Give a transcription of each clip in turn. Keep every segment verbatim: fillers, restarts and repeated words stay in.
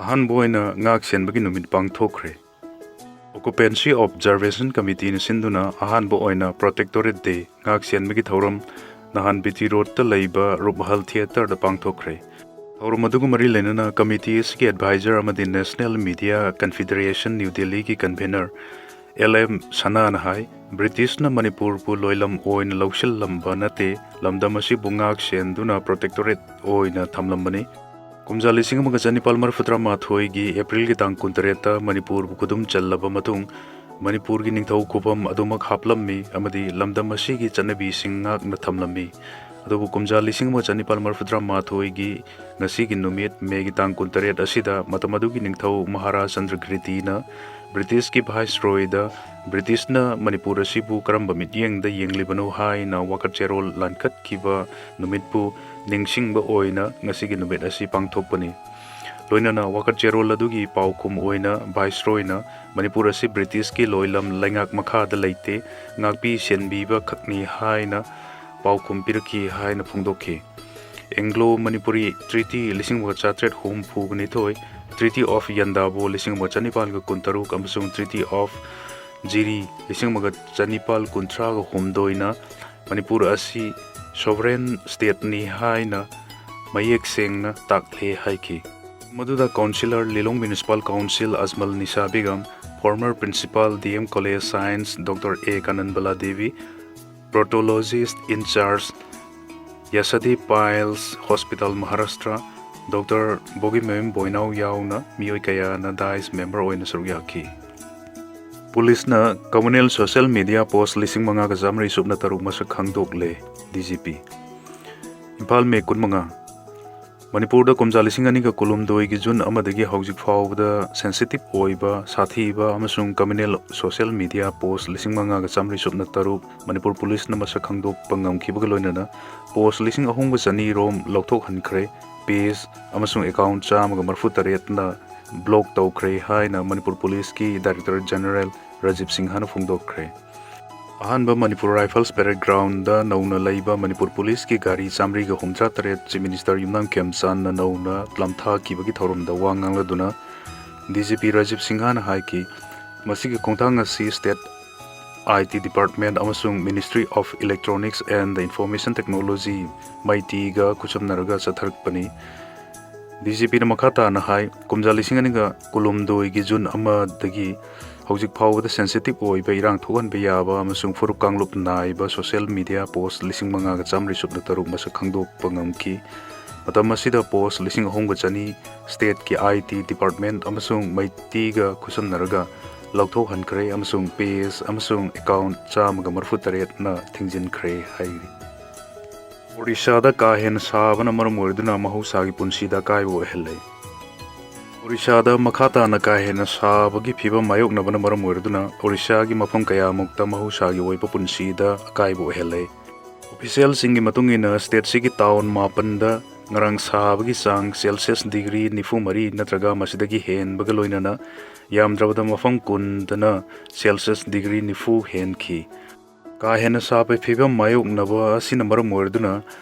ꯑꯍꯥꯟꯕ ꯑꯣꯏꯅ ꯉꯥꯛ ꯁꯦꯟꯕꯒꯤ ꯅꯨꯃꯤꯠ ꯄꯥꯡꯊꯣꯛꯈ꯭ꯔꯦ꯫ Occupancy Observation Committeeꯅ ꯁꯤꯟꯗꯨꯅ ꯑꯍꯥꯟꯕ ꯑꯣꯏꯅ Protectorate Day ꯉꯥꯛ ꯁꯦꯟꯕꯒꯤ ꯊꯧꯔꯝ ꯅꯍꯥꯟ ꯕꯤ ꯇꯤ ꯔꯣꯗꯇ ꯂꯩꯕ ꯔꯨꯞꯃꯍꯜ ꯊꯤꯌꯦꯇꯔꯗ ꯄꯥꯡꯊꯣꯛꯈ꯭ꯔꯦ꯫ ꯊꯧꯔꯝ ꯑꯗꯨꯒ ꯃꯔꯤ ꯂꯩꯅꯅ ꯀꯃꯤꯇꯤ ꯑꯁꯤꯒꯤ ꯑꯦꯗꯚꯥꯏꯖꯔ ꯑꯃꯗꯤ National Media Confederation New Delhiꯒꯤ ꯀꯟꯚꯦꯅꯔ ꯑꯦꯜ ꯑꯦꯝ ꯁꯅꯥꯅ ꯍꯥꯏ, ꯕ꯭ꯔꯤꯇꯤꯁꯅ ꯃꯅꯤꯄꯨꯔꯕꯨ ꯂꯣꯏꯂꯝ ꯑꯣꯏꯅ ꯂꯧꯁꯤꯜꯂꯝꯕ ꯅꯠꯇꯦ, ꯂꯝꯗꯝ ꯑꯁꯤꯕꯨ ꯉꯥꯛ ꯁꯦꯟꯗꯨꯅ Protectorate ꯑꯣꯏꯅ ꯊꯝꯂꯝꯕꯅꯤ꯫ ꯀꯨꯝꯖꯥ ꯂꯤꯁꯤꯡ ꯑꯃꯒ ꯆꯅꯤꯄꯥꯜ ꯃꯔꯤꯐꯨꯇꯔꯥ ꯃꯥꯊꯣꯏꯒꯤ ꯑꯦꯄ꯭ꯔꯤꯜꯒꯤ ꯇꯥꯡ ꯀꯨꯟꯇꯔꯦꯠꯇ ꯃꯅꯤꯄꯨꯔꯕꯨ ꯈꯨꯗꯨꯝ ꯆꯜꯂꯕ ꯃꯇꯨꯡ, ꯃꯅꯤꯄꯨꯔꯒꯤ ꯅꯤꯡꯊꯧ ꯈꯨꯕꯝ ꯑꯗꯨꯃꯛ ꯍꯥꯞꯂꯝꯃꯤ ꯑꯃꯗꯤ ꯂꯝꯗꯝ ꯑꯁꯤꯒꯤ ꯆꯠꯅꯕꯤꯁꯤꯡ ꯉꯥꯛꯅ ꯊꯝꯂꯝꯃꯤ꯫ ꯑꯗꯨꯕꯨ ꯀꯨꯝꯖꯥ ꯂꯤꯁꯤꯡ ꯑꯃꯒ ꯆꯅꯤꯄꯥꯜ ꯃꯔꯤꯐꯨꯇꯔꯥ ꯃꯥꯊꯣꯏꯒꯤ ꯉꯁꯤꯒꯤ ꯅꯨꯃꯤꯠ, ꯃꯦꯒꯤ ꯇꯥꯡ ꯀꯨꯟꯇꯔꯦꯠ ꯑꯁꯤꯗ ꯃꯇꯝ ꯑꯗꯨꯒꯤ ꯅꯤꯡꯊꯧ ꯃꯍꯥꯔꯥꯖ ꯆꯟꯗ꯭ꯔꯀꯤꯔꯇꯤꯅ ꯕ꯭ꯔꯤꯇꯤꯁꯀꯤ ꯚꯥꯏꯁꯔꯣꯏꯗ ꯕ꯭ꯔꯤꯇꯤꯁꯅ ꯃꯅꯤꯄꯨꯔ ꯑꯁꯤꯕꯨ ꯀꯔꯝꯕ ꯃꯤꯠꯌꯦꯡꯗ ꯌꯦꯡꯂꯤꯕꯅꯣ ꯍꯥꯏꯅ ꯋꯥꯀꯠ ꯆꯦꯔꯣꯜ ꯂꯥꯟꯈꯠꯈꯤꯕ ꯅꯨꯃꯤꯠꯄꯨ ꯅꯤꯡꯁꯤꯡꯕ ꯑꯣꯏꯅ ꯉꯁꯤꯒꯤ ꯅꯨꯃꯤꯠ ꯑꯁꯤ ꯄꯥꯡꯊꯣꯛꯄꯅꯤ꯫ ꯂꯣꯏꯅꯅ ꯋꯥꯀꯠ ꯆꯦꯔꯣꯜ ꯑꯗꯨꯒꯤ ꯄꯥꯎꯈꯨꯝ ꯑꯣꯏꯅ ꯚꯥꯏꯁꯔꯣꯏꯅ ꯃꯅꯤꯄꯨꯔ ꯑꯁꯤ ꯕ꯭ꯔꯤꯇꯤꯁꯀꯤ ꯂꯣꯏꯂꯝ ꯂꯩꯉꯥꯛ ꯃꯈꯥꯗ ꯂꯩꯇꯦ, ꯉꯥꯛꯄꯤ ꯁꯦꯟꯕꯤꯕ ꯈꯛꯅꯤ ꯍꯥꯏꯅ ꯄꯥꯎꯈꯨꯝ ꯄꯤꯔꯛꯈꯤ ꯍꯥꯏꯅ ꯐꯣꯡꯗꯣꯛꯈꯤ꯫ ꯑꯦꯡꯒ꯭ꯂꯣ ꯃꯅꯤꯄꯨꯔꯤ ꯇ꯭ꯔꯤꯇꯤ ꯂꯤꯁꯤꯡ ꯑꯃꯒ ꯆꯥꯇ꯭ꯔꯦꯠ ꯍꯨꯝꯐꯨꯒ ꯅꯤꯊꯣꯏ, Treaty of Yandabo ꯂꯤꯁꯤꯡ ꯑꯃꯒ ꯆꯅꯤꯄꯥꯜꯒ ꯀꯨꯟꯇꯔꯨꯛ ꯑꯃꯁꯨꯡ Treaty of ꯖꯤꯔꯤ ꯂꯤꯁꯤꯡ ꯑꯃꯒ ꯆꯅꯤꯄꯥꯜ ꯀꯨꯟꯊ꯭ꯔꯥꯒ ꯍꯨꯝꯗꯣꯏꯅ ꯃꯅꯤꯄꯨꯔ ꯑꯁꯤ sovereign stateꯅꯤ ꯍꯥꯏꯅ ꯃꯌꯦꯛ ꯁꯦꯡꯅ ꯇꯥꯛꯂꯦ ꯍꯥꯏꯈꯤ꯫ ꯃꯗꯨꯗ Councillor Lilong Municipal Council ꯑꯖꯃꯜ ꯅꯤꯁꯥ Begum, former Principal D M College Science Doctor A Kananbala Devi, Proctologist in Charge Yasadi Piles Hospital Maharashtra Doctor ꯕꯣꯒꯤꯃꯌꯨꯝ ꯕꯣꯏꯅꯥꯎ ꯌꯥꯎꯅ ꯃꯤꯑꯣꯏ ꯀꯌꯥꯅ ꯗꯥꯏꯁ ꯃꯦꯝꯕꯔ ꯑꯣꯏꯅ ꯁꯔꯨꯛ ꯌꯥꯈꯤ꯫ ꯄꯨꯂꯤꯁꯅ communal social media post ꯂꯤꯁꯤꯡ ꯃꯉꯥꯒ ꯆꯥꯃꯔꯤ ꯁꯨꯞꯅ ꯇꯔꯨꯛ ꯃꯁꯛ ꯈꯪꯗꯣꯛꯂꯦ, ꯗꯤ ꯖꯤ ꯄꯤ꯫ ꯏꯝꯐꯥꯜ, ꯃꯦ ꯀꯨꯟꯃꯉꯥ꯫ ꯃꯅꯤꯄꯨꯔꯗ ꯀꯨꯝꯖꯥ ꯂꯤꯁꯤꯡ ꯑꯅꯤꯒ ꯀꯨꯟꯍꯨꯝꯗꯣꯏꯒꯤ ꯖꯨꯟ ꯑꯃꯗꯒꯤ ꯍꯧꯖꯤꯛ ꯐꯥꯎꯕꯗ sensitive ꯑꯣꯏꯕ, ꯁꯥꯊꯤꯕ ꯑꯃꯁꯨꯡ communal social media post ꯂꯤꯁꯤꯡ ꯃꯉꯥꯒ ꯆꯥꯃꯔꯤ ꯁꯨꯞꯅ ꯇꯔꯨꯛ ꯃꯅꯤꯄꯨꯔ ꯄꯨꯂꯤꯁꯅ ꯃꯁꯛ ꯈꯪꯗꯣꯛꯄ ꯉꯝꯈꯤꯕꯒ ꯂꯣꯏꯅꯅ post ꯂꯤꯁꯤꯡ ꯑꯍꯨꯝꯒ ꯆꯅꯤ ꯔꯣꯝ ꯂꯧꯊꯣꯛꯍꯟꯈ꯭ꯔꯦ, page ꯑꯃꯁꯨꯡ account ꯆꯥꯝꯃꯒ ꯃꯔꯤꯐꯨ ꯇꯔꯦꯠꯅ block ꯇꯧꯈ꯭ꯔꯦ ꯍꯥꯏꯅ ꯃꯅꯤꯄꯨꯔ ꯄꯨꯂꯤꯁꯀꯤ Director General ꯔꯥꯖꯤꯕ ꯁꯤꯡꯍꯅ ꯐꯣꯡꯗꯣꯛꯈ꯭ꯔꯦ꯫ ꯑꯍꯥꯟꯕ ꯃꯅꯤꯄꯨꯔ ꯔꯥꯏꯐꯜꯁ ꯄꯦꯔꯦꯗ ꯒ꯭ꯔꯥꯎꯟꯗ ꯅꯧꯅ ꯂꯩꯕ ꯃꯅꯤꯄꯨꯔ ꯄꯨꯂꯤꯁꯀꯤ ꯒꯥꯔꯤ ꯆꯥꯃꯔꯤꯒ ꯍꯨꯝꯗ꯭ꯔꯥ ꯇꯔꯦꯠ ꯆꯤꯐ ꯃꯤꯅꯤꯁꯇꯔ ꯌꯨꯝꯅꯥꯝ ꯈꯦꯝꯆꯥꯟꯅ ꯅꯧꯅ ꯂꯝꯊꯥꯈꯤꯕꯒꯤ ꯊꯧꯔꯝꯗ ꯋꯥ ꯉꯥꯡꯂꯗꯨꯅ, ꯗꯤ ꯖꯤ ꯄꯤ ꯔꯥꯖꯤꯕ ꯁꯤꯡꯍꯅ ꯍꯥꯏꯈꯤ, ꯃꯁꯤꯒꯤ ꯈꯣꯡꯊꯥꯡ ꯑꯁꯤ ꯁ꯭ꯇꯦꯠ ꯑꯥꯏ ꯇꯤ ꯗꯤꯄꯥꯔꯠꯃꯦꯟ ꯑꯃꯁꯨꯡ Ministry of Electronics and Information Technology, ꯃꯩꯇꯤꯒ ꯈꯨꯠꯁꯝꯅꯔꯒ ꯆꯠꯊꯔꯛꯄꯅꯤ꯫ ꯗꯤ ꯖꯤ ꯄꯤꯅ ꯃꯈꯥ ꯇꯥꯅ ꯍꯥꯏ, ꯀꯨꯝꯖꯥ ꯂꯤꯁꯤꯡ ꯑꯅꯤꯒ ꯀꯨꯟꯍꯨꯝꯗꯣꯏꯒꯤ ꯖꯨꯟ ꯑꯃꯗꯒꯤ ꯍꯧꯖꯤꯛ ꯐꯥꯎꯕꯗ ꯁꯦꯟꯁꯤꯇꯤꯚ ꯑꯣꯏꯕ ꯏꯔꯥꯡ ꯊꯣꯛꯍꯟꯕ ꯌꯥꯕ ꯑꯃꯁꯨꯡ ꯐꯨꯔꯨꯞ ꯀꯥꯡꯂꯨꯞ ꯅꯥꯏꯕ ꯁꯣꯁꯤꯌꯦꯜ ꯃꯤꯗꯤꯌꯥ ꯄꯣꯁ ꯂꯤꯁꯤꯡ ꯃꯉꯥꯒ ꯆꯥꯝꯃꯔꯤ ꯁꯨꯞꯅ ꯇꯔꯨꯛ ꯃꯁꯛ ꯈꯪꯗꯣꯛꯄ ꯉꯝꯈꯤ꯫ ꯃꯇꯝ ꯑꯁꯤꯗ ꯄꯣꯁ ꯂꯤꯁꯤꯡ ꯑꯍꯨꯝꯒ ꯆꯅꯤ ꯁ꯭ꯇꯦꯠꯀꯤ ꯑꯥꯏ ꯇꯤ ꯗꯤꯄꯥꯔꯠꯃꯦꯟ ꯑꯃꯁꯨꯡ ꯃꯩꯇꯤꯒ ꯈꯨꯠꯁꯝꯅꯔꯒ ꯂꯧꯊꯣꯛꯍꯟꯈ꯭ꯔꯦ ꯑꯃꯁꯨꯡ ꯄꯦꯖ ꯑꯃꯁꯨꯡ ꯑꯦꯀꯥꯎꯟ ꯆꯥꯝꯃꯒ ꯃꯔꯤꯐꯨ ꯇꯔꯦꯠꯅ ꯊꯤꯡꯖꯤꯟꯈ꯭ꯔꯦ ꯍꯥꯏꯔꯤ꯫ ꯑꯣꯔꯤꯁꯥꯗ ꯀꯥ ꯍꯦꯟꯅ ꯁꯥꯕꯅ ꯃꯔꯝ ꯑꯣꯏꯔꯗꯨꯅ ꯃꯍꯧꯁꯥꯒꯤ ꯄꯨꯟꯁꯤꯗ ꯑꯀꯥꯏꯕ ꯑꯣꯏꯍꯜꯂꯦ꯫ ꯑꯣꯔꯤꯁꯥꯗ ꯃꯈꯥ ꯇꯥꯅ ꯀꯥ ꯍꯦꯟꯅ ꯁꯥꯕꯒꯤ ꯐꯤꯕꯝ ꯃꯥꯌꯣꯛꯅꯕꯅ ꯃꯔꯝ ꯑꯣꯏꯔꯗꯨꯅ ꯑꯣꯔꯤꯁꯥꯒꯤ ꯃꯐꯝ ꯀꯌꯥꯃꯨꯛꯇ ꯃꯍꯧꯁꯥꯒꯤ ꯑꯣꯏꯕ ꯄꯨꯟꯁꯤꯗ ꯑꯀꯥꯏꯕ ꯑꯣꯏꯍꯜꯂꯦ꯫ ꯑꯣꯐꯤꯁꯤꯌꯦꯜꯁꯤꯡꯒꯤ ꯃꯇꯨꯡ ꯏꯟꯅ, ꯁ꯭ꯇꯦꯠꯁꯤꯒꯤ ꯇꯥꯎꯟ ꯃꯥꯄꯟꯗ ꯉꯔꯥꯡ ꯁꯥꯕꯒꯤ ꯆꯥꯡ ꯁꯦꯜꯁꯤꯌꯁ ꯗꯤꯒ꯭ꯔꯤ ꯅꯤꯐꯨ ꯃꯔꯤ ꯅꯠꯇ꯭ꯔꯒ ꯃꯁꯤꯗꯒꯤ ꯍꯦꯟꯕꯒ ꯂꯣꯏꯅꯅ ꯌꯥꯝꯗ꯭ꯔꯕꯗ ꯃꯐꯝ ꯀꯨꯟꯗꯅ ꯁꯦꯜꯁꯤꯌꯁ ꯗꯤꯒ꯭ꯔꯤ ꯅꯤꯐꯨ ꯍꯦꯟꯈꯤ꯫ ꯀꯥ ꯍꯦꯟꯅ ꯁꯥꯕ ꯐꯤꯕꯝ ꯃꯥꯌꯣꯛꯅꯕ ꯑꯁꯤꯅ ꯃꯔꯝ ꯑꯣꯏꯔꯗꯨꯅ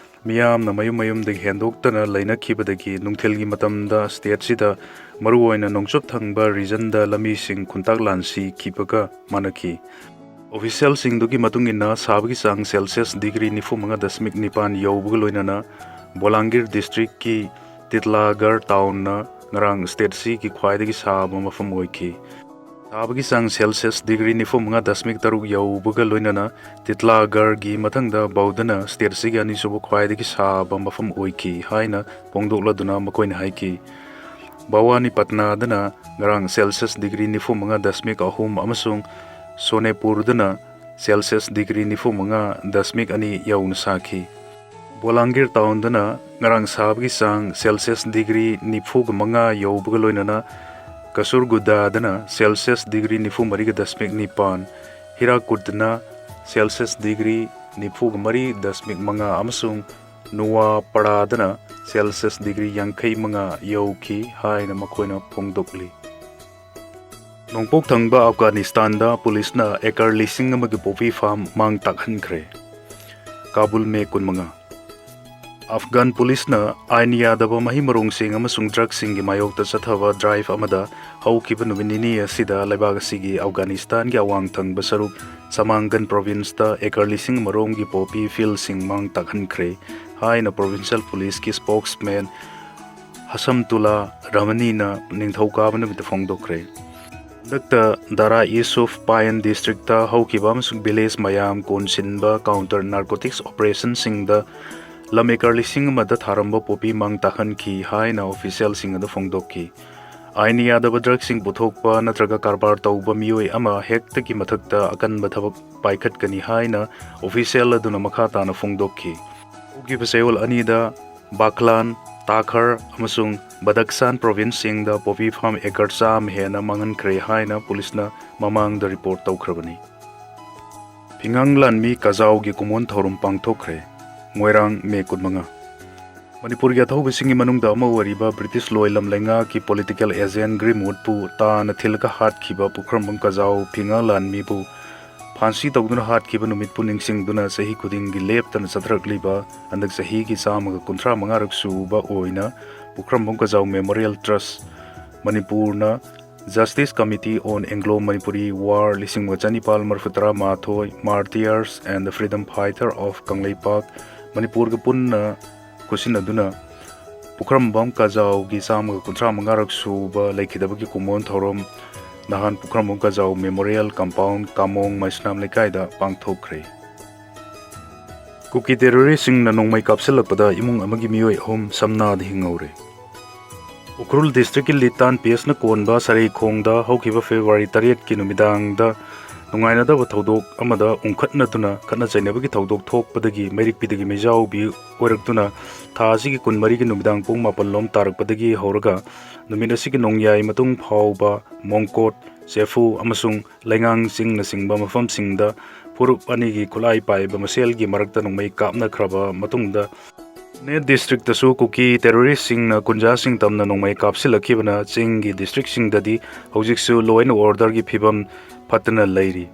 ꯃꯤꯌꯥꯝꯅ ꯃꯌꯨꯝ ꯃꯌꯨꯝꯗꯒꯤ ꯍꯦꯟꯗꯣꯛꯇꯅ ꯂꯩꯅꯈꯤꯕꯗꯒꯤ ꯅꯨꯡꯊꯤꯜꯒꯤ ꯃꯇꯝꯗ ꯁ꯭ꯇꯦꯠꯁꯤꯗ, ꯃꯔꯨꯑꯣꯏꯅ ꯅꯣꯡꯆꯨꯞ ꯊꯪꯕ ꯔꯤꯖꯟꯗ, ꯂꯝꯕꯤꯁꯤꯡ ꯈꯨꯟꯇꯥꯛ ꯂꯥꯟꯁꯤꯈꯤꯕꯒ ꯃꯥꯟꯅꯈꯤ꯫ ꯑꯣꯐꯤꯁꯤꯌꯦꯜꯁꯤꯡꯗꯨꯒꯤ ꯃꯇꯨꯡ ꯏꯟꯅ, ꯁꯥꯕꯒꯤ ꯆꯥꯡ ꯁꯦꯜꯁꯤꯌꯁ ꯗꯤꯒ꯭ꯔꯤ ꯅꯤꯐꯨ ꯃꯉꯥ ꯗꯁꯃꯤꯛ ꯅꯤꯄꯥꯟ ꯌꯧꯕꯒ ꯂꯣꯏꯅꯅ ꯕꯣꯂꯥꯡꯒꯤꯔ ꯗꯤꯁꯇ꯭ꯔꯤꯛꯀꯤ ꯇꯤꯇꯂꯥꯒꯔ ꯇꯥꯎꯟꯅ ꯉꯔꯥꯡ ꯁ꯭ꯇꯦꯠꯁꯤꯒꯤ ꯈ꯭ꯋꯥꯏꯗꯒꯤ ꯁꯥꯕ ꯃꯐꯝ ꯑꯣꯏꯈꯤ꯫ ꯁꯥꯕꯒꯤ ꯆꯥꯡ ꯁꯦꯜꯁꯤꯌꯁ ꯗꯤꯒ꯭ꯔꯤ ꯅꯤꯐꯨ ꯃꯉꯥ ꯗꯁꯃꯤꯛ ꯇꯔꯨꯛ ꯌꯧꯕꯒ ꯂꯣꯏꯅꯅ ꯇꯤꯇꯂꯥꯒꯔꯒꯤ ꯃꯊꯪꯗ ꯕꯧꯙꯅ ꯁ꯭ꯇꯦꯠꯁꯤꯒꯤ ꯑꯅꯤꯁꯨꯕ ꯈ꯭ꯋꯥꯏꯗꯒꯤ ꯁꯥꯕ ꯃꯐꯝ ꯑꯣꯏꯈꯤ ꯍꯥꯏꯅ ꯐꯣꯡꯗꯣꯛꯂꯗꯨꯅ ꯃꯈꯣꯏꯅ ꯍꯥꯏꯈꯤ꯫ ꯚꯋꯥꯅꯤꯄꯠꯅꯥꯗꯅ ꯉꯔꯥꯡ ꯁꯦꯜꯁꯤꯌꯁ ꯗꯤꯒ꯭ꯔꯤ ꯅꯤꯐꯨ ꯃꯉꯥ ꯗꯁꯃꯤꯛ ꯑꯍꯨꯝ ꯑꯃꯁꯨꯡ ꯁꯣꯅꯦꯄꯨꯔꯗꯅ ꯁꯦꯜꯁꯤꯌꯁ ꯗꯤꯒ꯭ꯔꯤ ꯅꯤꯐꯨ ꯃꯉꯥ ꯗꯁꯃꯤꯛ ꯑꯅꯤ ꯌꯧꯅ ꯁꯥꯈꯤ꯫ ꯕꯣꯂꯥꯡꯒꯤꯔ ꯇꯥꯎꯟꯗꯅ ꯉꯔꯥꯡ ꯁꯥꯕꯒꯤ ꯆꯥꯡ ꯁꯦꯜꯁꯤꯌꯁ ꯗꯤꯒ꯭ꯔꯤ ꯅꯤꯐꯨꯒ ꯃꯉꯥ ꯌꯧꯕꯒ ꯂꯣꯏꯅꯅ ꯀꯁꯨꯔꯒꯨꯗꯥꯗꯅ ꯁꯦꯜꯁꯤꯌꯁ ꯗꯤꯒ꯭ꯔꯤ ꯅꯤꯐꯨ ꯃꯔꯤꯒ ꯗꯁꯃꯤꯛ ꯅꯤꯄꯥꯟ, ꯍꯤꯔꯥꯀꯨꯗꯅ ꯁꯦꯜꯁꯤꯌꯁ ꯗꯤꯒ꯭ꯔꯤ ꯅꯤꯐꯨꯒ ꯃꯔꯤ ꯗꯁꯃꯤꯛ ꯃꯉꯥ ꯑꯃꯁꯨꯡ ꯅꯨꯋꯥꯄꯥꯔꯥꯗꯅ ꯁꯦꯜꯁꯤꯌꯁ ꯗꯤꯒ꯭ꯔꯤ ꯌꯥꯡꯈꯩ ꯃꯉꯥ ꯌꯧꯈꯤ ꯍꯥꯏꯅ ꯃꯈꯣꯏꯅ ꯐꯣꯡꯗꯣꯛꯂꯤ꯫ ꯅꯣꯡꯄꯣꯛ ꯊꯪꯕ ꯑꯐꯒꯥꯅꯤꯁꯇꯥꯟꯗ ꯄꯨꯂꯤꯁꯅ ꯑꯦꯀꯔ ꯂꯤꯁꯤꯡ ꯑꯃꯒꯤ ꯄꯣꯄꯤ ꯐꯥꯔꯝ ꯃꯥꯡ ꯇꯥꯛꯍꯟꯈ꯭ꯔꯦ꯫ ꯀꯥꯕꯨꯜ, ꯃꯦ ꯀꯨꯟꯃꯉꯥ꯫ ꯑꯐꯒꯥꯟ ꯄꯨꯂꯤꯁꯅ ꯑꯥꯏꯟ ꯌꯥꯗꯕ ꯃꯍꯩ ꯃꯔꯣꯡꯁꯤꯡ ꯑꯃꯁꯨꯡ ꯗ꯭ꯔꯒꯁꯤꯡꯒꯤ ꯃꯥꯌꯣꯛꯇ ꯆꯠꯊꯕ ꯗ꯭ꯔꯥꯏꯚ ꯑꯃꯗ ꯍꯧꯈꯤꯕ ꯅꯨꯃꯤꯠ ꯅꯤꯅꯤ ꯑꯁꯤꯗ ꯂꯩꯕꯥꯛ ꯑꯁꯤꯒꯤ ꯑꯐꯒꯥꯅꯤꯁꯇꯥꯟꯒꯤ ꯑꯋꯥꯡ ꯊꯪꯕ ꯁꯔꯨꯛ ꯁꯃꯥꯡꯒꯟ ꯄ꯭ꯔꯣꯚꯤꯟꯁꯇ ꯑꯦꯀꯔ ꯂꯤꯁꯤꯡ ꯑꯃꯔꯣꯝꯒꯤ ꯄꯣꯄꯤ ꯐꯤꯜꯁꯤꯡ ꯃꯥꯡ ꯇꯥꯛꯍꯟꯈ꯭ꯔꯦ ꯍꯥꯏꯅ ꯄ꯭ꯔꯣꯚꯤꯟꯁꯤꯌꯦꯜ ꯄꯨꯂꯤꯁꯀꯤ ꯁ꯭ꯄꯣꯛꯁꯃꯦꯟ ꯍꯁꯝꯇꯨꯂꯥ ꯔꯍꯃꯅꯤꯅ ꯅꯤꯡꯊꯧꯀꯥꯕ ꯅꯨꯃꯤꯠꯇ ꯐꯣꯡꯗꯣꯛꯈ꯭ꯔꯦ꯫ ꯍꯟꯗꯛꯇ ꯗꯥꯔꯥ ꯏꯁꯨꯐ ꯄꯥꯌꯟ ꯗꯤꯁꯇ꯭ꯔꯤꯛꯇ ꯍꯧꯈꯤꯕ ꯑꯃꯁꯨꯡ ꯚꯤꯂꯦꯖ ꯃꯌꯥꯝ ꯀꯣꯟꯁꯤꯟꯕ ꯀꯥꯎꯟꯇꯔ ꯅꯥꯔꯀꯣꯇꯤꯛꯁ ꯑꯣꯄꯔꯦꯁꯟꯁꯤꯡꯗ ꯂꯝ ꯑꯦꯀꯔ ꯂꯤꯁꯤꯡ ꯑꯃꯗ ꯊꯥꯔꯝꯕ ꯄꯣꯄꯤ ꯃꯥꯡ ꯇꯥꯛꯍꯟꯈꯤ ꯍꯥꯏꯅ ꯑꯣꯐꯤꯁꯤꯌꯦꯜꯁꯤꯡ ꯑꯗꯨ ꯐꯣꯡꯗꯣꯛꯈꯤ꯫ ꯑꯥꯏꯟ ꯌꯥꯗꯕ ꯗ꯭ꯔꯒꯁꯤꯡ ꯄꯨꯊꯣꯛꯄ ꯅꯠꯇ꯭ꯔꯒ ꯀꯔꯕꯥꯔ ꯇꯧꯕ ꯃꯤꯑꯣꯏ ꯑꯃ ꯍꯦꯛꯇꯒꯤ ꯃꯊꯛꯇ ꯑꯀꯟꯕ ꯊꯕꯛ ꯄꯥꯏꯈꯠꯀꯅꯤ ꯍꯥꯏꯅ ꯑꯣꯐꯤꯁꯤꯌꯦꯜ ꯑꯗꯨꯅ ꯃꯈꯥ ꯇꯥꯅ ꯐꯣꯡꯗꯣꯛꯈꯤ꯫ ꯍꯧꯈꯤꯕ ꯆꯌꯣꯜ ꯑꯅꯤꯗ ꯕꯥꯈꯂꯥꯟ, ꯇꯥꯈꯔ ꯑꯃꯁꯨꯡ ꯕꯗꯛꯁꯥꯟ ꯄ꯭ꯔꯣꯚꯤꯟꯁꯁꯤꯡꯗ ꯄꯣꯄꯤ ꯐꯥꯔꯝ ꯑꯦꯀꯔ ꯆꯥꯝꯃ ꯍꯦꯟꯅ ꯃꯥꯡꯍꯟꯈ꯭ꯔꯦ ꯍꯥꯏꯅ ꯄꯨꯂꯤꯁꯅ ꯃꯃꯥꯡꯗ ꯔꯤꯄꯣꯔꯠ ꯇꯧꯈ꯭ꯔꯕꯅꯤ꯫ ꯐꯤꯉꯥꯡ ꯂꯥꯟꯃꯤ ꯀꯖꯥꯎꯒꯤ ꯀꯨꯃꯣꯟ ꯊꯧꯔꯝ ꯄꯥꯡꯊꯣꯛꯈ꯭ꯔꯦ꯫ ꯃꯣꯏꯔꯥꯡ, ꯃꯦ ꯀꯨꯟꯃꯉꯥ꯫ ꯃꯅꯤꯄꯨꯔꯒꯤ ꯑꯊꯧꯕꯁꯤꯡꯒꯤ ꯃꯅꯨꯡꯗ ꯑꯃ ꯑꯣꯏꯔꯤꯕ ꯕ꯭ꯔꯤꯇꯤꯁ ꯂꯣꯏꯂꯝ ꯂꯩꯉꯥꯛꯀꯤ ꯄꯣꯂꯤꯇꯤꯀꯦꯜ ꯑꯦꯖꯦꯟ ꯒ꯭ꯔꯤꯝꯋꯨꯗꯄꯨ ꯇꯥꯅ ꯊꯤꯜꯂꯒ ꯍꯥꯠꯈꯤꯕ ꯄꯨꯈ꯭ꯔꯝꯕꯝ ꯀꯖꯥꯎ ꯐꯤꯉꯥꯡ ꯂꯥꯟꯃꯤꯕꯨ ꯐꯥꯟꯁꯤ ꯇꯧꯗꯨꯅ ꯍꯥꯠꯈꯤꯕ ꯅꯨꯃꯤꯠꯄꯨ ꯅꯤꯡꯁꯤꯡꯗꯨꯅ ꯆꯍꯤ ꯈꯨꯗꯤꯡꯒꯤ ꯂꯦꯞꯇꯅ ꯆꯠꯊꯔꯛꯂꯤꯕ ꯍꯟꯗꯛ ꯆꯍꯤꯒꯤ ꯆꯥꯝꯃꯒ ꯀꯨꯟꯊ꯭ꯔꯥ ꯃꯉꯥꯔꯛ ꯁꯨꯕ ꯑꯣꯏꯅ ꯄꯨꯈ꯭ꯔꯝꯕꯝ ꯀꯖꯥꯎ ꯃꯦꯃꯣꯔꯤꯌꯦꯜ ꯇ꯭ꯔꯁ ꯃꯅꯤꯄꯨꯔꯅ Justice Committee on Anglo-Manipuri War ꯂꯤꯁꯤꯡ ꯑꯃꯒ ꯆꯅꯤꯄꯥꯜ ꯃꯔꯤꯐꯨ ꯇꯔꯥ ꯃꯥꯊꯣꯏ, Martyrs and the Freedom Fighter of Kangleipak, ꯃꯅꯤꯄꯨꯔꯒ ꯄꯨꯟꯅ ꯈꯨꯠꯁꯤꯟꯅꯗꯨꯅ ꯄꯨꯈ꯭ꯔꯝꯕꯝ ꯀꯖꯥꯎꯒꯤ ꯆꯥꯝꯃꯒ ꯀꯨꯟꯊ꯭ꯔꯥ ꯃꯉꯥꯔꯛ ꯁꯨꯕ ꯂꯩꯈꯤꯗꯕꯒꯤ ꯀꯨꯃꯣꯟ ꯊꯧꯔꯝ ꯅꯍꯥꯟ ꯄꯨꯈ꯭ꯔꯝꯕꯝ ꯀꯖꯥꯎ ꯃꯦꯃꯣꯔꯤꯌꯦꯜ ꯀꯝꯄꯥꯎꯟ, ꯀꯥꯃꯣꯡ ꯃꯩꯁꯅꯥꯝ ꯂꯩꯀꯥꯏꯗ ꯄꯥꯡꯊꯣꯛꯈ꯭ꯔꯦ꯫ ꯀꯨꯀꯤ ꯇꯦꯔꯣꯔꯤꯁꯁꯤꯡꯅ ꯅꯣꯡꯃꯩ ꯀꯥꯞꯁꯤꯜꯂꯛꯄꯗ ꯏꯃꯨꯡ ꯑꯃꯒꯤ ꯃꯤꯑꯣꯏ ꯑꯍꯨꯝ ꯁꯝꯅꯥꯗ ꯍꯤꯡꯍꯧꯔꯦ꯫ ꯎꯈ꯭ꯔꯨꯜ ꯗꯤꯁꯇ꯭ꯔꯤꯛꯀꯤ ꯂꯤꯇꯥꯟ ꯄꯤ ꯑꯦꯁꯅ ꯀꯣꯟꯕ ꯁꯔꯩꯈꯣꯡꯗ ꯍꯧꯈꯤꯕ ꯐꯦꯕ꯭ꯔꯨꯋꯥꯔꯤ ꯇꯔꯦꯠꯀꯤ ꯅꯨꯃꯤꯗꯥꯡꯗ ꯅꯨꯡꯉꯥꯏꯅꯗꯕ ꯊꯧꯗꯣꯛ ꯑꯃꯗ ꯎꯪꯈꯠꯅꯗꯨꯅ ꯈꯠꯅ ꯆꯩꯅꯕꯒꯤ ꯊꯧꯗꯣꯛ ꯊꯣꯛꯄꯗꯒꯤ ꯃꯩꯔꯤꯛꯄꯤꯗꯒꯤ ꯃꯩꯖꯥꯎꯕꯤ ꯑꯣꯏꯔꯛꯇꯨꯅ ꯊꯥ ꯑꯁꯤꯒꯤ ꯀꯨꯟꯃꯔꯤꯒꯤ ꯅꯨꯃꯤꯗꯥꯡ ꯄꯨꯡ ꯃꯥꯄꯜ ꯂꯣꯝ ꯇꯥꯔꯛꯄꯗꯒꯤ ꯍꯧꯔꯒ ꯅꯨꯃꯤꯠ ꯑꯁꯤꯒꯤ ꯅꯣꯡꯌꯥꯏ ꯃꯇꯨꯡ ꯐꯥꯎꯕ ꯃꯣꯡꯀꯣꯠ, ꯆꯦꯐꯨ ꯑꯃꯁꯨꯡ ꯂꯩꯉꯥꯡ ꯆꯤꯡꯅꯆꯤꯡꯕ ꯃꯐꯝꯁꯤꯡꯗ ꯐꯨꯔꯨꯞ ꯑꯅꯤꯒꯤ ꯈꯨꯠꯂꯥꯏ ꯄꯥꯏꯕ ꯃꯁꯦꯜꯒꯤ ꯃꯔꯛꯇ ꯅꯣꯡꯃꯩ ꯀꯥꯞꯅꯈ꯭ꯔꯕ ꯃꯇꯨꯡꯗ ꯅꯣꯅꯦ ꯗꯤꯁꯇ꯭ꯔꯤꯛꯇꯁꯨ ꯀꯨꯀꯤ ꯇꯦꯔꯣꯔꯤꯁꯁꯤꯡꯅ ꯀꯨꯟꯖꯥꯁꯤꯡ ꯇꯝꯅ ꯅꯣꯡꯃꯩ ꯀꯥꯞꯁꯤꯜꯂꯛꯈꯤꯕꯅ ꯆꯤꯡꯒꯤ ꯗꯤꯁꯇ꯭ꯔꯤꯛꯁꯤꯡꯗꯗꯤ ꯍꯧꯖꯤꯛꯁꯨ law and orderꯒꯤ ꯐꯤꯕꯝ ꯐꯠꯇꯅ ꯂꯩꯔꯤ꯫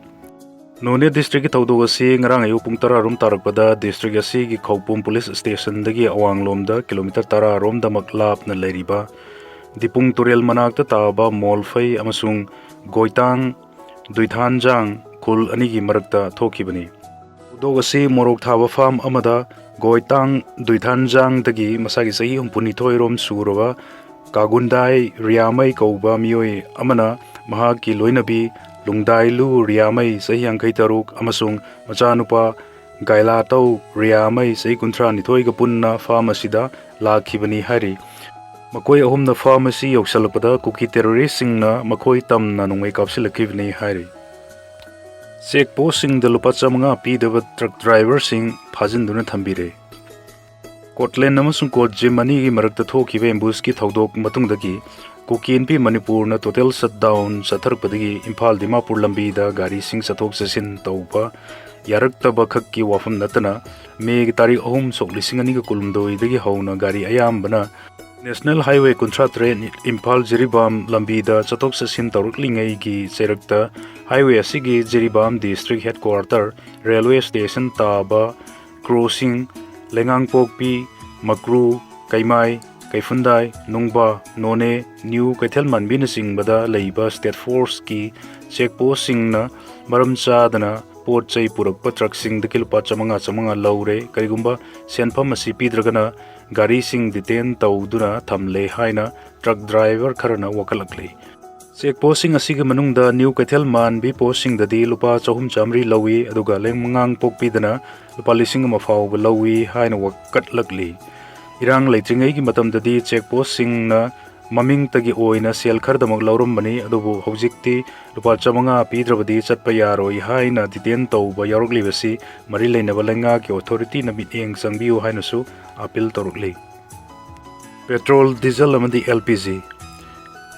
ꯅꯣꯅꯦ ꯗꯤꯁꯇ꯭ꯔꯤꯛꯀꯤ ꯊꯧꯗꯣꯛ ꯑꯁꯤ ꯉꯔꯥꯡ ꯑꯌꯨꯛ ꯄꯨꯡ ꯇꯔꯥ ꯔꯣꯝ ꯇꯥꯔꯛꯄꯗ ꯗꯤꯁꯇ꯭ꯔꯤꯛ ꯑꯁꯤꯒꯤ ꯈꯧꯄꯨꯝ ꯄꯨꯂꯤꯁ ꯁ꯭ꯇꯦꯁꯟꯗꯒꯤ ꯑꯋꯥꯡꯂꯣꯝꯗ ꯀꯤꯂꯣꯃꯤꯇꯔ ꯇꯔꯥ ꯔꯣꯝꯗꯃꯛ ꯂꯥꯞꯅ ꯂꯩꯔꯤꯕ ꯗꯤꯄꯨꯡ ꯇꯨꯔꯦꯜ ꯃꯅꯥꯛꯇ ꯇꯥꯕ ꯃꯣꯜꯐꯩ ꯑꯃꯁꯨꯡ ꯒꯣꯏꯇꯥꯡ ꯗꯨꯏꯊꯥꯟꯖꯥꯡ ꯈꯨꯜ ꯑꯅꯤꯒꯤ ꯃꯔꯛꯇ ꯊꯣꯛꯈꯤꯕꯅꯤ꯫ ꯊꯧꯗꯣꯛ ꯑꯁꯤ ꯃꯣꯔꯣꯛ ꯊꯥꯕ ꯐꯥꯔꯝ ꯑꯃꯗ ꯒꯣꯏꯇꯥꯡ ꯗꯨꯏꯊꯥꯟꯖꯥꯡꯗꯒꯤ ꯃꯁꯥꯒꯤ ꯆꯍꯤ ꯍꯨꯝꯐꯨꯅꯤꯊꯣꯏ ꯔꯣꯝ ꯁꯨꯔꯕ ꯀꯥꯒꯨꯟꯗꯥꯏ ꯔꯤꯌꯥꯃꯩ ꯀꯧꯕ ꯃꯤꯑꯣꯏ ꯑꯃꯅ ꯃꯍꯥꯛꯀꯤ ꯂꯣꯏꯅꯕꯤ ꯂꯨꯡꯗꯥꯏꯂꯨ ꯔꯤꯌꯥꯃꯩ ꯆꯍꯤ ꯌꯥꯡꯈꯩ ꯇꯔꯨꯛ ꯑꯃꯁꯨꯡ ꯃꯆꯥꯅꯨꯄꯥ ꯒꯥꯏꯂꯥꯇꯧ ꯔꯤꯌꯥꯃꯩ ꯆꯍꯤ ꯀꯨꯟꯊ꯭ꯔꯥ ꯅꯤꯊꯣꯏꯒ ꯄꯨꯟꯅ ꯐꯥꯔꯝ ꯑꯁꯤꯗ ꯂꯥꯛꯈꯤꯕꯅꯤ ꯍꯥꯏꯔꯤ꯫ ꯃꯈꯣꯏ ꯑꯍꯨꯝꯅ ꯐꯥꯔꯝ ꯑꯁꯤ ꯌꯧꯁꯤꯜꯂꯛꯄꯗ ꯀꯨꯀꯤ ꯇꯦꯔꯣꯔꯤꯁꯁꯤꯡꯅ ꯃꯈꯣꯏ ꯇꯝꯅ ꯅꯣꯡꯃꯩ ꯀꯥꯞꯁꯤꯜꯂꯛꯈꯤꯕꯅꯤ ꯍꯥꯏꯔꯤ꯫ ꯆꯦꯛ ꯄꯣꯁꯁꯤꯡꯗ ꯂꯨꯄꯥ ꯆꯥꯃꯉꯥ ꯄꯤꯗꯕ ꯇ꯭ꯔꯛ ꯗ꯭ꯔꯥꯏꯚꯔꯁꯤꯡ ꯐꯥꯖꯤꯟꯗꯨꯅ ꯊꯝꯕꯤꯔꯦ꯫ ꯀꯣꯠꯂꯦꯟ ꯑꯃꯁꯨꯡ ꯀꯣꯠꯖꯤꯝ ꯑꯅꯤꯒꯤ ꯃꯔꯛꯇ ꯊꯣꯛꯈꯤꯕ ꯑꯦꯝꯕꯨꯁꯀꯤ ꯊꯧꯗꯣꯛ ꯃꯇꯨꯡꯗꯒꯤ ꯀꯨꯀꯤ ꯏꯟꯄꯤ ꯃꯅꯤꯄꯨꯔꯅ ꯇꯣꯇꯦꯜ ꯁꯠꯗꯥꯎꯟ ꯆꯠꯊꯔꯛꯄꯗꯒꯤ ꯏꯝꯐꯥꯜ ꯗꯤꯃꯥꯄꯨꯔ ꯂꯝꯕꯤꯗ ꯒꯥꯔꯤꯁꯤꯡ ꯆꯠꯊꯣꯛ ꯆꯠꯁꯤꯟ ꯇꯧꯕ ꯌꯥꯔꯛꯇꯕ ꯈꯛꯀꯤ ꯋꯥꯐꯝ ꯅꯠꯇꯅ ꯃꯦꯒꯤ ꯇꯥꯔꯤꯛ ꯑꯍꯨꯝ ꯁꯣꯛ ꯂꯤꯁꯤꯡ ꯑꯅꯤꯒ ꯀꯨꯟꯍꯨꯝꯗꯣꯏꯗꯒꯤ ꯍꯧꯅ ꯒꯥꯔꯤ ꯑꯌꯥꯝꯕꯅ ꯅꯦꯁꯅꯦꯜ ꯍꯥꯏꯋꯦ ꯀꯨꯟꯊ꯭ꯔꯥ ꯇꯔꯦꯠ ꯏꯝꯐꯥꯜ ꯖꯤꯔꯤꯕꯥꯝ ꯂꯝꯕꯤꯗ ꯆꯠꯊꯣꯛ ꯆꯠꯁꯤꯟ ꯇꯧꯔꯛꯂꯤꯉꯩꯒꯤ ꯆꯩꯔꯛꯇ ꯍꯥꯏꯋꯦ ꯑꯁꯤꯒꯤ Jiribam district headquarter railway station ꯇꯥꯕ ꯀ꯭ꯔꯣꯁꯤꯡ, ꯂꯩꯉꯥꯡꯄꯣꯛꯄꯤ, ꯃꯀ꯭ꯔꯨ, ꯀꯩꯃꯥꯏ, ꯀꯩꯐꯨꯟꯗꯥꯏ, ꯅꯨꯡꯕꯥ, ꯅꯣꯅꯦ, ꯅ꯭ꯌꯨ ꯀꯩꯊꯦꯜ ꯃꯥꯟꯕꯤꯅꯆꯤꯡꯕꯗ ꯂꯩꯕ ꯁ꯭ꯇꯦꯠ ꯐꯣꯔꯁꯀꯤ ꯆꯦꯛ ꯄꯣꯁꯁꯤꯡꯅ ꯃꯔꯝ ꯆꯥꯗꯅ ꯄꯣꯠ ꯆꯩ ꯄꯨꯔꯛꯄ ꯇ꯭ꯔꯛꯁꯤꯡꯗꯒꯤ ꯂꯨꯄꯥ ꯆꯥꯃꯉꯥ ꯆꯥꯃꯉꯥ ꯂꯧꯔꯦ꯫ ꯀꯔꯤꯒꯨꯝꯕ ꯁꯦꯟꯐꯝ ꯑꯁꯤ ꯄꯤꯗ꯭ꯔꯒꯅ ꯒꯥꯔꯤꯁꯤꯡ ꯗꯤꯇꯦꯟ ꯇꯧꯗꯨꯅ ꯊꯝꯂꯦ ꯍꯥꯏꯅ ꯇ꯭ꯔꯛ ꯗ꯭ꯔꯥꯏꯚꯔ ꯈꯔꯅ ꯋꯥꯀꯠꯂꯛꯂꯤ꯫ ꯆꯦꯛ ꯄꯣꯁꯁꯤꯡ ꯑꯁꯤꯒꯤ ꯃꯅꯨꯡꯗ ꯅ꯭ꯌꯨ ꯀꯩꯊꯦꯜ ꯃꯥꯟꯕꯤ ꯄꯣꯁꯁꯤꯡꯗꯗꯤ ꯂꯨꯄꯥ ꯆꯍꯨꯝ ꯆꯥꯃꯔꯤ ꯂꯧꯏ, ꯑꯗꯨꯒ ꯂꯩꯉꯥꯡꯄꯣꯛꯄꯤꯗꯅ ꯂꯨꯄꯥ ꯂꯤꯁꯤꯡ ꯑꯃ ꯐꯥꯎꯕ ꯂꯧꯏ ꯍꯥꯏꯅ ꯋꯥꯀꯠꯂꯛꯂꯤ꯫ ꯏꯔꯥꯡ ꯂꯩꯇ꯭ꯔꯤꯉꯩꯒꯤ ꯃꯇꯝꯗꯗꯤ ꯆꯦꯛ ꯄꯣꯁꯁꯤꯡꯅ ꯃꯃꯤꯡꯇꯒꯤ ꯑꯣꯏꯅ ꯁꯦꯜ ꯈꯔꯗꯃꯛ ꯂꯧꯔꯝꯕꯅꯤ, ꯑꯗꯨꯕꯨ ꯍꯧꯖꯤꯛꯇꯤ ꯂꯨꯄꯥ ꯆꯥꯃꯉꯥ ꯄꯤꯗ꯭ꯔꯕꯗꯤ ꯆꯠꯄ ꯌꯥꯔꯣꯏ ꯍꯥꯏꯅ ꯗꯤꯇꯦꯟ ꯇꯧꯕ ꯌꯥꯎꯔꯛꯂꯤꯕꯁꯤ ꯃꯔꯤ ꯂꯩꯅꯕ ꯂꯩꯉꯥꯛꯀꯤ ꯑꯣꯊꯣꯔꯤꯇꯤꯅ ꯃꯤꯠꯌꯦꯡ ꯆꯪꯕꯤꯌꯨ ꯍꯥꯏꯅꯁꯨ ꯑꯥꯄꯤꯜ ꯇꯧꯔꯛꯂꯤ꯫ ꯄꯦꯇ꯭ꯔꯣꯜ, ꯗꯤꯖꯜ ꯑꯃꯗꯤ L P G.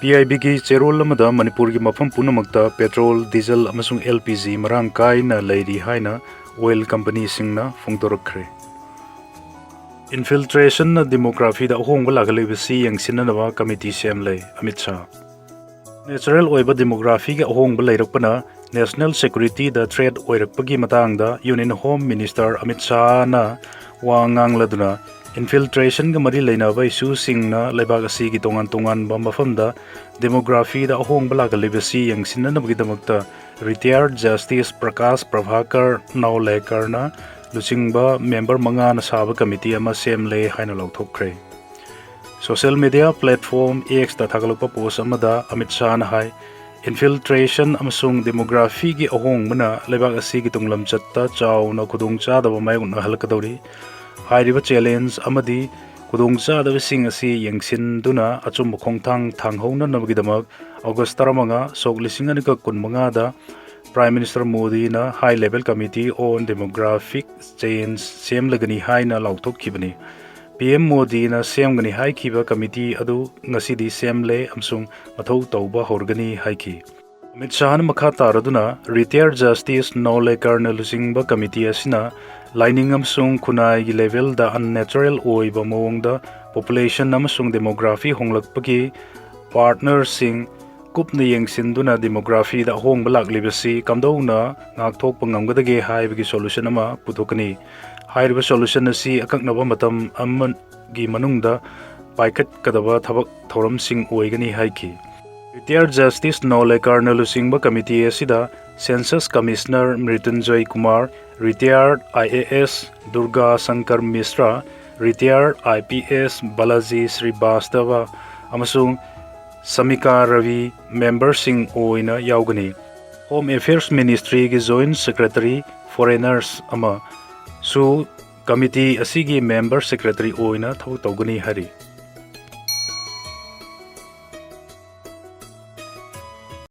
P I ꯕꯤꯒꯤ ꯆꯦꯔꯣꯜ ꯑꯃꯗ ꯃꯅꯤꯄꯨꯔꯒꯤ ꯃꯐꯝ ꯄꯨꯝꯅꯃꯛꯇ ꯄꯦꯇ꯭ꯔꯣꯜ, ꯗꯤꯖꯜ ꯑꯃꯁꯨꯡ ꯑꯦꯜ ꯄꯤ ꯖꯤ ꯃꯔꯥꯡ ꯀꯥꯏꯅ ꯂꯩꯔꯤ ꯍꯥꯏꯅ ꯑꯣꯏꯜ ꯀꯝꯄꯅꯤꯁꯤꯡꯅ ꯐꯣꯡꯗꯣꯔꯛꯈ꯭ꯔꯦ꯫ Infiltrationꯅ demographyꯗ ꯑꯍꯣꯡꯕ ꯂꯥꯛꯍꯜꯂꯤꯕꯁꯤ ꯌꯦꯡꯁꯤꯟꯅꯅꯕ committee ꯁꯦꯝꯂꯦ, ꯑꯃꯤꯠ ꯁꯥꯍ꯫ Natural ꯑꯣꯏꯕ demographyꯒꯤ ꯑꯍꯣꯡꯕ ꯂꯩꯔꯛꯄꯅ national securityꯗ threat ꯑꯣꯏꯔꯛꯄꯒꯤ ꯃꯇꯥꯡꯗ Union Home Minister ꯑꯃꯤꯠ ꯁꯥꯍꯅ ꯋꯥ ꯉꯥꯡꯂꯗꯨꯅ, infiltrationꯒ ꯃꯔꯤ ꯂꯩꯅꯕ issueꯁꯤꯡꯅ ꯂꯩꯕꯥꯛ ꯑꯁꯤꯒꯤ ꯇꯣꯉꯥꯟ ꯇꯣꯉꯥꯟꯕ ꯃꯐꯝꯗ demographyꯗ ꯑꯍꯣꯡꯕ ꯂꯥꯛꯍꯜꯂꯤꯕꯁꯤ ꯌꯦꯡꯁꯤꯟꯅꯅꯕꯒꯤꯗꯃꯛꯇ retired Justice ꯄ꯭ꯔꯀꯥꯁ ꯄ꯭ꯔꯚꯥꯀꯔ ꯅꯧꯂꯦꯀꯔꯅ ꯂꯨꯆꯤꯡꯕ member ꯃꯉꯥꯅ ꯁꯥꯕ committee ꯑꯃ ꯁꯦꯝꯂꯦ ꯍꯥꯏꯅ ꯂꯥꯎꯊꯣꯛꯈ꯭ꯔꯦ꯫ Social media platform Xꯇ ꯊꯥꯒꯠꯂꯛꯄ post ꯑꯃꯗ ꯑꯃꯤꯠ ꯁꯥꯍꯅ ꯍꯥꯏ, infiltration ꯑꯃꯁꯨꯡ demographyꯒꯤ ꯑꯍꯣꯡꯕꯅ ꯂꯩꯕꯥꯛ ꯑꯁꯤꯒꯤ ꯇꯨꯡꯂꯝꯆꯠꯇ ꯆꯥꯎꯅ ꯈꯨꯗꯣꯡꯆꯥꯗꯕ ꯃꯥꯌꯣꯛꯅꯍꯜꯂꯛꯀꯗꯧꯔꯤ꯫ ꯍꯥꯏꯔꯤꯕ challenge ꯑꯃꯗꯤ ꯈꯨꯗꯣꯡꯆꯥꯗꯕꯁꯤꯡ ꯑꯁꯤ ꯌꯦꯡꯁꯤꯟꯗꯨꯅ ꯑꯆꯨꯝꯕ ꯈꯣꯡꯊꯥꯡ ꯊꯥꯡꯍꯧꯅꯅꯕꯒꯤꯗꯃꯛ August ꯇꯔꯥꯃꯉꯥ, ꯁꯣꯛ ꯂꯤꯁꯤꯡ ꯑꯅꯤꯒ ꯀꯨꯟꯃꯉꯥꯗ Prime Minister ꯃꯣꯗꯤꯅ High Level Committee on Demographic Change ꯁꯦꯝꯂꯒꯅꯤ ꯍꯥꯏꯅ ꯂꯥꯎꯊꯣꯛꯈꯤꯕꯅꯤ꯫ PM ꯃꯣꯗꯤꯅ ꯁꯦꯝꯒꯅꯤ ꯍꯥꯏꯈꯤꯕ committee ꯑꯗꯨ ꯉꯁꯤꯗꯤ ꯁꯦꯝꯂꯦ ꯑꯃꯁꯨꯡ ꯃꯊꯧ ꯇꯧꯕ ꯍꯧꯔꯒꯅꯤ ꯍꯥꯏꯈꯤ꯫ ꯑꯃꯤꯠ ꯁꯥꯍꯅ ꯃꯈꯥ ꯇꯥꯔꯗꯨꯅ, retired Justice ꯅꯧꯂꯦꯀꯔꯅ ꯂꯨꯆꯤꯡꯕ committee ꯑꯁꯤꯅ ꯂꯥꯏꯅꯤꯡ ꯑꯃꯁꯨꯡ ꯈꯨꯟꯅꯥꯏꯒꯤ levelꯗ unnatural ꯑꯣꯏꯕ ꯃꯑꯣꯡꯗ population ꯑꯃꯁꯨꯡ demography ꯍꯣꯡꯂꯛꯄꯒꯤ partnerꯁꯤꯡ ꯀꯨꯞꯅ ꯌꯦꯡꯁꯤꯟꯗꯨꯅ demographyꯗ ꯑꯍꯣꯡꯕ ꯂꯥꯛꯂꯤꯕꯁꯤ ꯀꯝꯗꯧꯅ ꯉꯥꯛꯊꯣꯛꯄ ꯉꯝꯒꯗꯒꯦ ꯍꯥꯏꯕꯒꯤ solution ꯑꯃ ꯄꯨꯊꯣꯛꯀꯅꯤ꯫ ꯍꯥꯏꯔꯤꯕ solution ꯑꯁꯤ ꯑꯀꯛꯅꯕ ꯃꯇꯝ ꯑꯃꯒꯤ ꯃꯅꯨꯡꯗ ꯄꯥꯏꯈꯠꯀꯗꯕ ꯊꯕꯛ ꯊꯧꯔꯝꯁꯤꯡ ꯑꯣꯏꯒꯅꯤ ꯍꯥꯏꯈꯤ꯫ Retired Justice ꯅꯧꯂꯦꯀꯔꯅ ꯂꯨꯆꯤꯡꯕ committee ꯑꯁꯤꯗ Census Commissioner ꯃ꯭ꯔꯤꯇꯨꯟꯖꯣꯏ Kumar, retired IAS Durga Shankar ꯃꯤꯁ꯭ꯔꯥ, retired IPS Balaji ꯁ꯭ꯔꯤꯕꯥꯁꯇꯕ ꯑꯃꯁꯨꯡ ꯁꯃꯤꯀꯥ ꯔꯕꯤ memberꯁꯤꯡ ꯑꯣꯏꯅ ꯌꯥꯎꯒꯅꯤ꯫ Home Affairs Ministryꯒꯤ Joint Secretary Foreigners ꯑꯃꯁꯨ committee ꯑꯁꯤꯒꯤ member secretary ꯑꯣꯏꯅ ꯊꯕꯛ ꯇꯧꯒꯅꯤ ꯍꯥꯏꯔꯤ꯫